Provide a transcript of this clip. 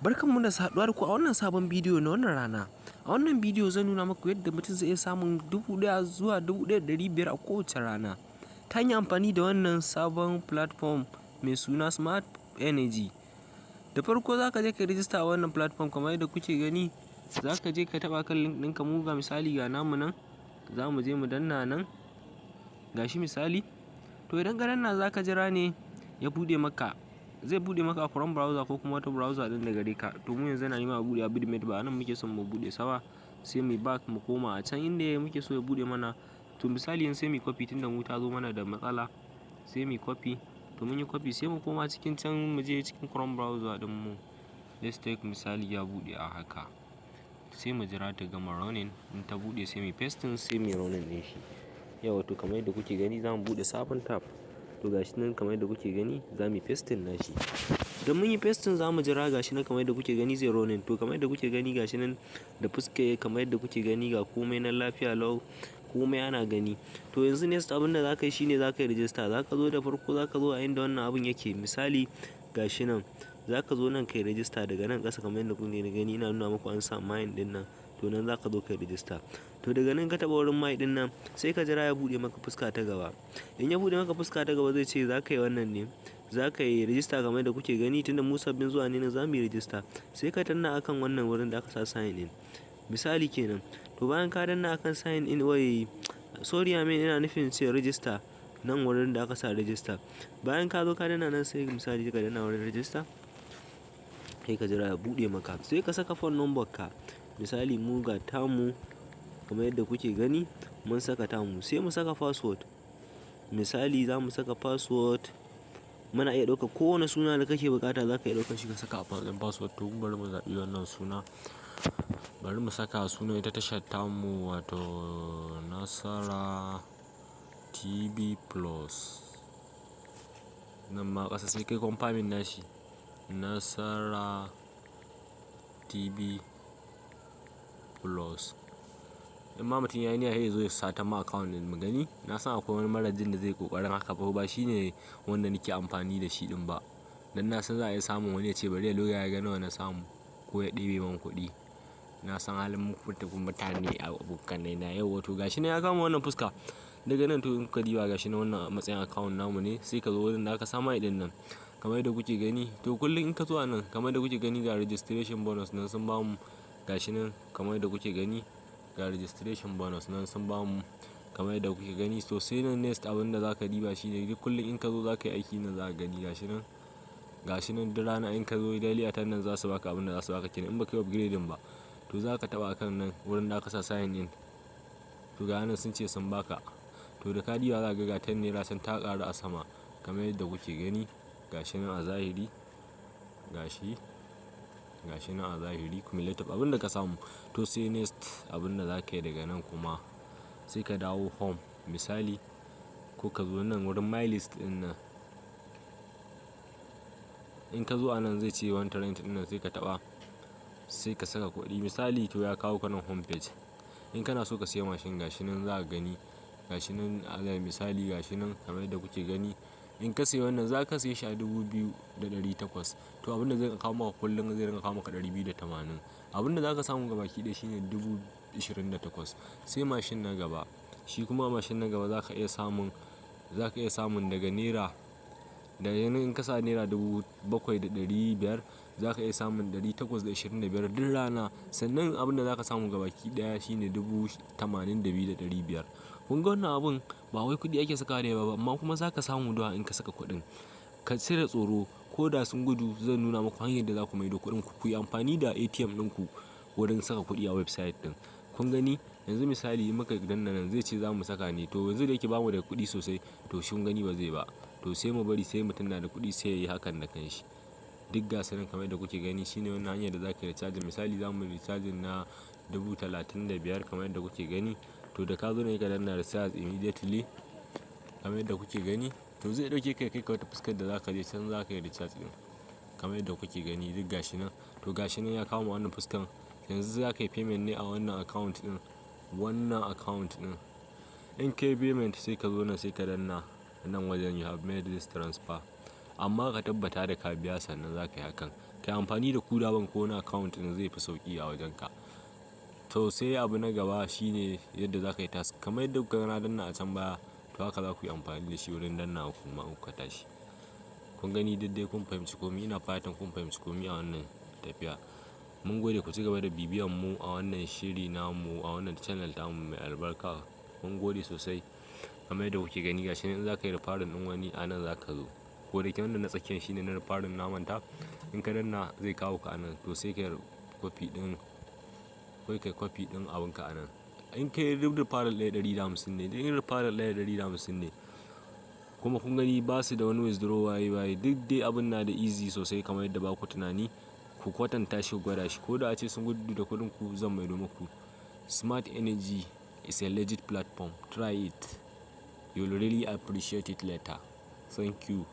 Barkanmu da saduwa da ku a wannan sabon bidiyo na wannan rana. A wannan bidiyo zan nuna muku yadda mutum zai iya samun 1000 zuwa 1500 a kowace rana ta hanyar amfani da wannan sabon platform mai suna Smart Energy. Da farko, za ka je ka rijista a wannan platform kamar yadda kuke gani. Za ka je ka taɓa kan link ɗinka. Mu ga misali, ga namu nan, za mu je mu danna nan, ga shi misali. To, idan ka danna, za ka jira ne ya buɗe maka. Zai buɗe maka a Chrome browser ko kuma wata browser ɗin da gare ka. To, mu yanzu yana nema a buɗe a Vidmate, ba a nan muke son mu buɗe sa ba. Sai mu back, mu koma a can inda muke so ya buɗe mana. To, misali yanzu sai mu copy, tunda mu ta zo mana da matsala, sai mu copy. To, mun yi copy, sai mu koma cikin can, mu je cikin Chrome browser ɗin mu. Let's take misali ya buɗe a haka. Sai mu jira ta gama running. In ta buɗe, sai mu pasting, sai mu running ɗin shi. Yawwa, to kamar yadda kuke gani, za mu buɗe sabon tab. To, gashi nan kamar yadda kuke gani, za mu yi pasting nashi. Idan mun yi pasting, za mu jira. Gashi nan kamar yadda kuke gani, zai running. To, kamar yadda kuke gani, gashi nan da fuska, kamar yadda kuke gani, ga komai nan lafiya lau, komai ana gani. To, yanzu next abin da za ka yi shine za ka yi register. Za ka zo da farko, za ka zo a inda wannan abun yake. Misali, gashi nan, za ka zo nan ka yi register daga nan ƙasa, kamar yadda kuke gani ina nuna muku an sa mine ɗin nan. To, nan za ka zo ka yi register. To, daga nan ka taɓa wurin mine ɗin nan, sai ka jira ya buɗe maka fuska ta gaba. In ya buɗe maka fuska ta gaba, zai ce za ka yi wannan ne, za ka yi register kamar yadda kuke gani. Tunda mu sabbin zuwa ne, za mu yi register. Sai ka danna akan wannan wurin da aka sa sign in, misali kenan. To, bayan ka danna akan sign in, wai sorry, I mean, ina nufin ce register, nan wurin da aka sa register. Bayan ka zo ka danna nan, sai misali ka danna wurin register, sai ka jira ya buɗe maka. Sai ka saka phone number ka. Misali, mu ga tamu, kamar yadda kuke gani, mun saka tamu. Sai mu saka password. Misali, za mu saka password. Muna iya ɗaukar kowane suna da kake buƙata, za ka iya ɗaukar shi ka saka a matsayin password. To, bari mu zaɓi wannan suna. Bari mu saka sunan ita tashar tamu, wato Nasara TV Plus. Nan ma ƙasa sai kai confirming nashi, Nasara TV Plus. In ma mutum ya yi niyya, sai ya zo ya sata ma account ɗin mu gani. Na san akwai wani mara jin da zai ƙoƙarin haka fa, ba shine wanda nake amfani da shi ɗin ba. Dan na san za a iya samun wani ya ce bari ya loga ya ga nawa na samu ko ya ɗebe man kuɗi. Na san halin mutane, abokanai na. Yauwa, to gashi nan ya kama wannan fuska. Daga nan, to, in kuka diba, gashi nan wannan matsayin account namu ne. Sai ka zo wurin da aka sa my ɗin nan, kamar yadda kuke gani. To, kullum in ka zo a nan, kamar yadda kuke gani, ga registration bonus nan sun bamu. Gashi nan kamar yadda kuke gani, ga registration bonus nan sun bamu, kamar yadda kuke gani. To, sai nan next abin da zaka diba shine duk kullum in ka zo zaka yi aiki nan, za ka gani gashi nan. Gashi nan, duk rana in ka zo daily attendance, za su baka abin da za su baka kenan in baka yi upgrading ba. To, za ka taɓa kan nan wurin da aka sa sign in. To, ga nan sun ce sun baka. To, da ka diba, za ka ga ₦10 can ta ƙaru a sama, kamar yadda kuke gani. Gashi nan a zahiri, gashi, gashi nan a zahiri, cumulative abin da ka samu. To, sai next abin da za ka yi daga nan kuma, sai ka dawo home misali, ko ka zo nan wurin my list ɗin nan. In ka zo a nan, zai ce one trend ɗin nan, sai ka taɓa, sai ka saka kuɗi misali. To, ya kawo ka nan home page. In kana so ka siya mashin, gashi nan za ka gani, gashi nan alal misali, gashi nan kamar yadda kuke gani. In ka siya wannan, za ka siye shi a 2800. To, abin da zai kawo maka kullum, zai ringa kawo maka 280. Abin da za ka samu gabaki ɗaya shine 28,000. Sai mashin na gaba. Shi kuma mashin na gaba, za ka iya samun daga naira, daga nan in ka sa ₦7,500, za ka iya samun 825 duk rana. Sannan abin da za ka samu gabaki ɗaya shine 82,500. Kun ga wannan abun ba wai kuɗi ake sakawa da yawa ba, amma kuma za ka samu da in ka saka kuɗin. Ka cire tsoro, ko da sun gudu, zan nuna muku hanyar da za ku maido kuɗin ku. Ku yi amfani da ATM ɗinku wurin saka kuɗi a website ɗin. Kun gani yanzu misali, in muka danna nan, zai ce za mu saka ne. To, yanzu da yake bamu da kuɗi sosai, to kun gani ba zai ba. To, sai mu bari sai mutum na da kuɗi, sai ya yi hakan da kanshi. Duk gasu nan kamar yadda kuke gani, shine wannan hanyar da za ka yi recharging. Misali, za mu recharging na 35,000, kamar yadda kuke gani. To, da ka zo ne, ka danna recharge immediately, kamar yadda kuke gani. To, zai ɗauke ka ya kai ka wata fuskar da za ka je can, za ka yi recharge ɗin, kamar yadda kuke gani, duk gashi nan. To, gashi nan ya kawo mu wannan fuskan. Yanzu za ka yi payment ne a wannan account ɗin, wannan account ɗin. In ka yi payment, sai ka zo nan, sai ka danna nan wajen "You have made this transfer". Amma ka tabbata da ka biya sannan za ka yi hakan. Ka yi amfani da Kuda Bank ko wani account ɗin, zai fi sauƙi a wajenka. To, sai abu na gaba shine yadda za ka yi task. Kamar yadda kuka ga na danna a can baya, to haka za ku yi amfani da shi wurin dannawa kuma in kuka tashi. Kun gani, duk dai kun fahimci komai. Ina fatan kun fahimci komai a wannan tafiya. Mun gode, ku ci gaba da bibiyan mu a wannan shiri namu a wannan channel tamu mai albarka. Mun gode sosai. Kamar yadda kuke gani, gashi nan, in za ka yi referring ɗin wani, a nan za ka zo. Ko da yake wannan na tsakiyan shine na referring, na manta. In ka danna, zai kawo ka a nan. To, sai ka yi copy ɗin, kai kai copy ɗin abunka a nan. In ka yi referral ɗaya, 150 ne. In referral ɗaya, 150 ne. Kuma kun gani, ba su da wani withdraw waye waye. Duk dai abun na da easy sosai kamar yadda ba ku tunani. Ku kwatanta shi, ku gwada shi. Ko da ace sun gudu da kuɗin ku, zan maido muku. Smart Energy is a legit platform. Try it. You will really appreciate it later. Thank you.